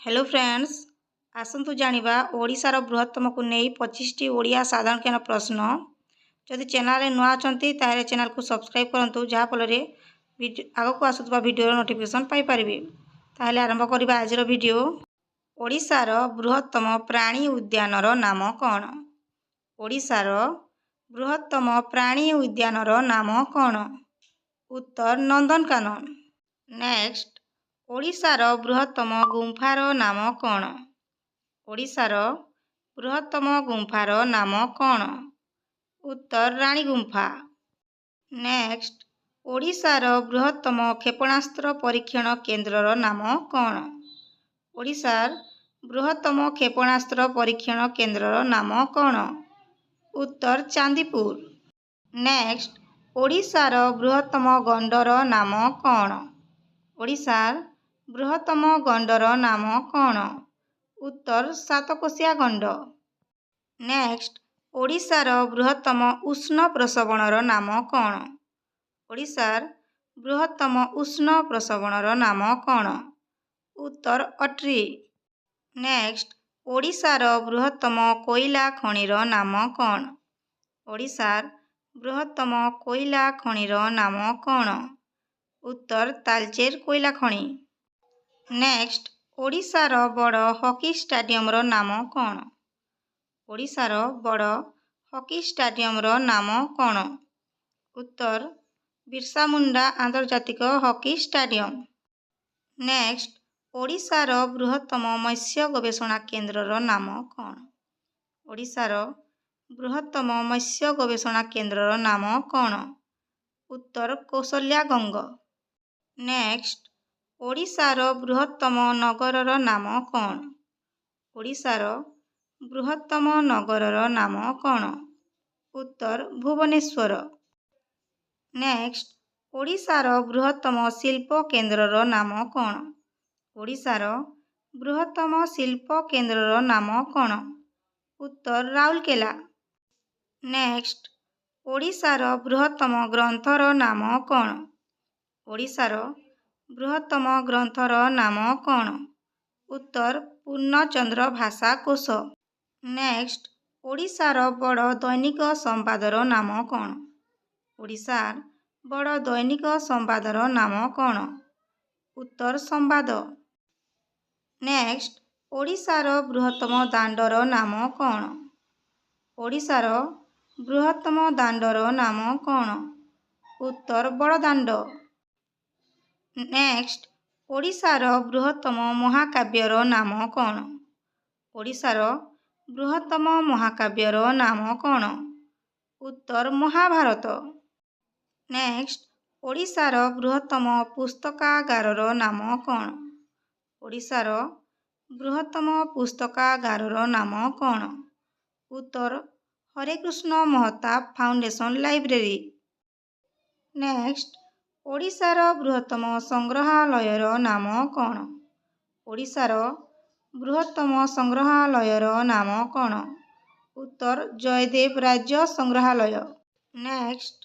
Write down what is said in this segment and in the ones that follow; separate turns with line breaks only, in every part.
Hello friends, ଆସନ୍ତୁ ଜାଣିବା ଓଡ଼ିଶାର ବୃହତ୍ତମକୁ ନେଇ 25ଟି ଓଡ଼ିଆ ସାଧାରଣ ଜ୍ଞାନ ପ୍ରଶ୍ନ। ଯଦି ଚ୍ୟାନେଲରେ ନୂଆ ଅଛନ୍ତି, ତାହେଲେ ଚ୍ୟାନେଲକୁ ସବସ୍କ୍ରାଇବ୍ କରନ୍ତୁ, ଯାହାଫଳରେ ଆଗକୁ ଆସୁଥିବା ଭିଡ଼ିଓର ନୋଟିଫିକେସନ୍ ପାଇପାରିବେ। ତାହେଲେ ଆରମ୍ଭ କରିବା ଆଜିର ଭିଡ଼ିଓ। ଓଡ଼ିଶାର ବୃହତ୍ତମ ପ୍ରାଣୀ ଉଦ୍ୟାନର ନାମ କ'ଣ? ଓଡ଼ିଶାର ବୃହତ୍ତମ ପ୍ରାଣୀ ଉଦ୍ୟାନର ନାମ କ'ଣ? ଉତ୍ତର ନନ୍ଦନକାନନ। ନେକ୍ସଟ, ଓଡ଼ିଶାର ବୃହତ୍ତମ ଗୁମ୍ଫାର ନାମ କ'ଣ? ଓଡ଼ିଶାର ବୃହତ୍ତମ ଗୁମ୍ଫାର ନାମ କ'ଣ? ଉତ୍ତର ରାଣୀ ଗୁମ୍ଫା। ନେକ୍ସଟ, ଓଡ଼ିଶାର ବୃହତ୍ତମ କ୍ଷେପଣାସ୍ତ୍ର ପରୀକ୍ଷଣ କେନ୍ଦ୍ରର ନାମ କ'ଣ? ଓଡ଼ିଶାର ବୃହତ୍ତମ କ୍ଷେପଣାସ୍ତ୍ର ପରୀକ୍ଷଣ କେନ୍ଦ୍ରର ନାମ କ'ଣ? ଉତ୍ତର ଚାନ୍ଦିପୁର। ନେକ୍ସଟ, ଓଡ଼ିଶାର ବୃହତ୍ତମ ଗଣ୍ଡର ନାମ କ'ଣ? ଓଡ଼ିଶାର ବୃହତ୍ତମ ଗଣ୍ଡର ନାମ କ'ଣ? ଉତ୍ତର ସାତକୋଶିଆ ଗଣ୍ଡ। ନେକ୍ସଟ, ଓଡ଼ିଶାର ବୃହତ୍ତମ ଉଷ୍ଣ ପ୍ରସ୍ରବଣର ନାମ କ'ଣ? ଓଡ଼ିଶାର ବୃହତ୍ତମ ଉଷ୍ଣ ପ୍ରସ୍ରବଣର ନାମ କ'ଣ? ଉତ୍ତର ଅଟ୍ରି। ନେକ୍ସଟ, ଓଡ଼ିଶାର ବୃହତ୍ତମ କୋଇଲା ଖଣିର ନାମ କ'ଣ? ଓଡ଼ିଶାର ବୃହତ୍ତମ କୋଇଲା ଖଣିର ନାମ କ'ଣ? ଉତ୍ତର ତାଲଚେର କୋଇଲା ଖଣି। ନେକ୍ସଟ, ଓଡ଼ିଶାର ବଡ଼ ହକି ଷ୍ଟାଡିୟମର ନାମ କ'ଣ? ଓଡ଼ିଶାର ବଡ଼ ହକି ଷ୍ଟାଡିୟମର ନାମ କ'ଣ? ଉତ୍ତର ବିର୍ସା ମୁଣ୍ଡା ଆନ୍ତର୍ଜାତିକ ହକି ଷ୍ଟାଡିୟମ। ନେକ୍ସଟ, ଓଡ଼ିଶାର ବୃହତ୍ତମ ମତ୍ସ୍ୟ ଗବେଷଣା କେନ୍ଦ୍ରର ନାମ କ'ଣ? ଓଡ଼ିଶାର ବୃହତ୍ତମ ମତ୍ସ୍ୟ ଗବେଷଣା କେନ୍ଦ୍ରର ନାମ କ'ଣ? ଉତ୍ତର କୌଶଲ୍ୟାଗଙ୍ଗ। ନେକ୍ସଟ, ଓଡ଼ିଶାର ବୃହତ୍ତମ ନଗରର ନାମ କ'ଣ? ଓଡ଼ିଶାର ବୃହତ୍ତମ ନଗରର ନାମ କ'ଣ? ଉତ୍ତର ଭୁବନେଶ୍ୱର। ନେକ୍ସଟ, ଓଡ଼ିଶାର ବୃହତ୍ତମ ଶିଳ୍ପ କେନ୍ଦ୍ରର ନାମ କ'ଣ? ଓଡ଼ିଶାର ବୃହତ୍ତମ ଶିଳ୍ପ କେନ୍ଦ୍ରର ନାମ କ'ଣ? ଉତ୍ତର ରାଉରକେଲା। ନେକ୍ସଟ, ଓଡ଼ିଶାର ବୃହତ୍ତମ ଗ୍ରନ୍ଥର ନାମ କ'ଣ? ଓଡ଼ିଶାର ବୃହତ୍ତମ ଗ୍ରନ୍ଥର ନାମ କ'ଣ? ଉତ୍ତର ପୂର୍ଣ୍ଣଚନ୍ଦ୍ର ଭାଷାକୋଷ। ନେକ୍ସଟ, ଓଡ଼ିଶାର ବଡ଼ ଦୈନିକ ସମ୍ବାଦର ନାମ କ'ଣ? ଓଡ଼ିଶାର ବଡ଼ ଦୈନିକ ସମ୍ବାଦର ନାମ କ'ଣ? ଉତ୍ତର ସମ୍ବାଦ। ନେକ୍ସଟ, ଓଡ଼ିଶାର ବୃହତ୍ତମ ଦାଣ୍ଡର ନାମ କ'ଣ? ଓଡ଼ିଶାର ବୃହତ୍ତମ ଦାଣ୍ଡର ନାମ କ'ଣ? ଉତ୍ତର ବଡ଼ଦାଣ୍ଡ। ନେକ୍ସଟ, ଓଡ଼ିଶାର ବୃହତ୍ତମ ମହାକାବ୍ୟର ନାମ କ'ଣ? ଓଡ଼ିଶାର ବୃହତ୍ତମ ମହାକାବ୍ୟର ନାମ କ'ଣ? ଉତ୍ତର ମହାଭାରତ। ନେକ୍ସଟ, ଓଡ଼ିଶାର ବୃହତ୍ତମ ପୁସ୍ତକାଗାରର ନାମ କ'ଣ? ଓଡ଼ିଶାର ବୃହତ୍ତମ ପୁସ୍ତକାଗାରର ନାମ କ'ଣ? ଉତ୍ତର Harekrushna Mahtab foundation library. Next, ଓଡ଼ିଶାର ବୃହତ୍ତମ ସଂଗ୍ରହାଳୟର ନାମ କ'ଣ? ଓଡ଼ିଶାର ବୃହତ୍ତମ ସଂଗ୍ରହାଳୟର ନାମ କ'ଣ? ଉତ୍ତର ଜୟଦେବ ରାଜ୍ୟ ସଂଗ୍ରହାଳୟ। ନେକ୍ସଟ,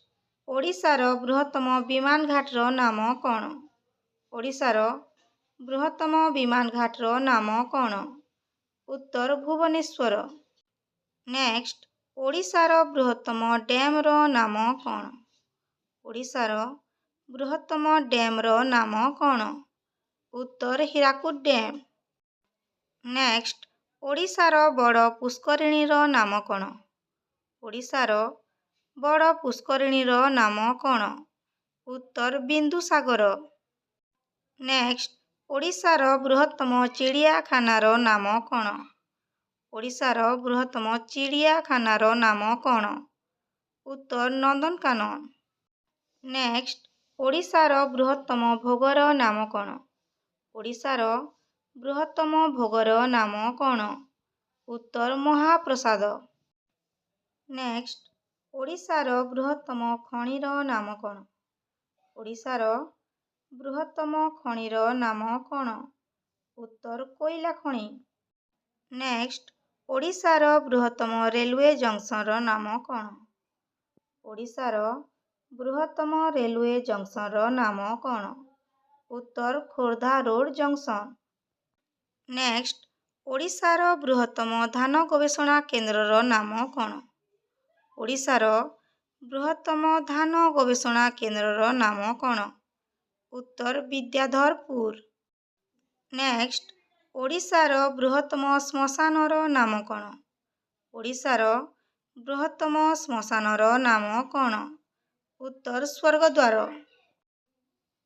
ଓଡ଼ିଶାର ବୃହତ୍ତମ ବିମାନଘାଟର ନାମ କ'ଣ? ଓଡ଼ିଶାର ବୃହତ୍ତମ ବିମାନଘାଟର ନାମ କ'ଣ? ଉତ୍ତର ଭୁବନେଶ୍ୱର। ନେକ୍ସଟ, ଓଡ଼ିଶାର ବୃହତ୍ତମ ଡ୍ୟାମର ନାମ କ'ଣ? ଓଡ଼ିଶାର ବୃହତ୍ତମ ଡ୍ୟାମର ନାମ କ'ଣ? ଉତ୍ତର ହୀରାକୁଦ ଡ୍ୟାମ। ନେକ୍ସଟ, ଓଡ଼ିଶାର ବଡ଼ ପୁଷ୍କରିଣୀର ନାମ କ'ଣ? ଓଡ଼ିଶାର ବଡ଼ ପୁଷ୍କରିଣୀର ନାମ କ'ଣ? ଉତ୍ତର ବିନ୍ଦୁସାଗର। ନେକ୍ସଟ, ଓଡ଼ିଶାର ବୃହତ୍ତମ ଚିଡ଼ିଆଖାନାର ନାମ କ'ଣ? ଓଡ଼ିଶାର ବୃହତ୍ତମ ଚିଡ଼ିଆଖାନାର ନାମ କ'ଣ? ଉତ୍ତର ନନ୍ଦନକାନନ। ନେକ୍ସଟ, ଓଡ଼ିଶାର ବୃହତ୍ତମ ଭୋଗର ନାମ କ'ଣ? ଓଡ଼ିଶାର ବୃହତ୍ତମ ଭୋଗର ନାମ କ'ଣ? ଉତ୍ତର ମହାପ୍ରସାଦ। ନେକ୍ସଟ, ଓଡ଼ିଶାର ବୃହତ୍ତମ ଖଣିର ନାମ କ'ଣ? ଓଡ଼ିଶାର ବୃହତ୍ତମ ଖଣିର ନାମ କ'ଣ? ଉତ୍ତର କୋଇଲା ଖଣି। ନେକ୍ସଟ, ଓଡ଼ିଶାର ବୃହତ୍ତମ ରେଲୱେ ଜଙ୍କସନର ନାମ କ'ଣ? ଓଡ଼ିଶାର ବୃହତ୍ତମ ରେଲୱେ ଜଙ୍କସନର ନାମ କ'ଣ? ଉତ୍ତର ଖୋର୍ଦ୍ଧା ରୋଡ଼ ଜଙ୍କସନ। ନେକ୍ସଟ, ଓଡ଼ିଶାର ବୃହତ୍ତମ ଧାନ ଗବେଷଣା କେନ୍ଦ୍ରର ନାମ କ'ଣ? ଓଡ଼ିଶାର ବୃହତ୍ତମ ଧାନ ଗବେଷଣା କେନ୍ଦ୍ରର ନାମ କ'ଣ? ଉତ୍ତର ବିଦ୍ୟାଧରପୁର। ନେକ୍ସଟ, ଓଡ଼ିଶାର ବୃହତ୍ତମ ଶ୍ମଶାନର ନାମ କ'ଣ? ଓଡ଼ିଶାର ବୃହତ୍ତମ ଶ୍ମଶାନର ନାମ କ'ଣ? ଉତ୍ତର ସ୍ୱର୍ଗଦ୍ୱାର।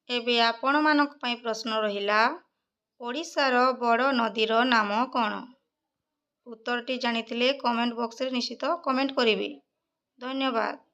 ଏବେ ଆପଣମାନଙ୍କ ପାଇଁ ପ୍ରଶ୍ନ ରହିଲା, ଓଡ଼ିଶାର ବଡ଼ ନଦୀର ନାମ କ'ଣ? ଉତ୍ତରଟି ଜାଣିଥିଲେ କମେଣ୍ଟ ବକ୍ସରେ ନିଶ୍ଚିତ କମେଣ୍ଟ କରିବେ। ଧନ୍ୟବାଦ।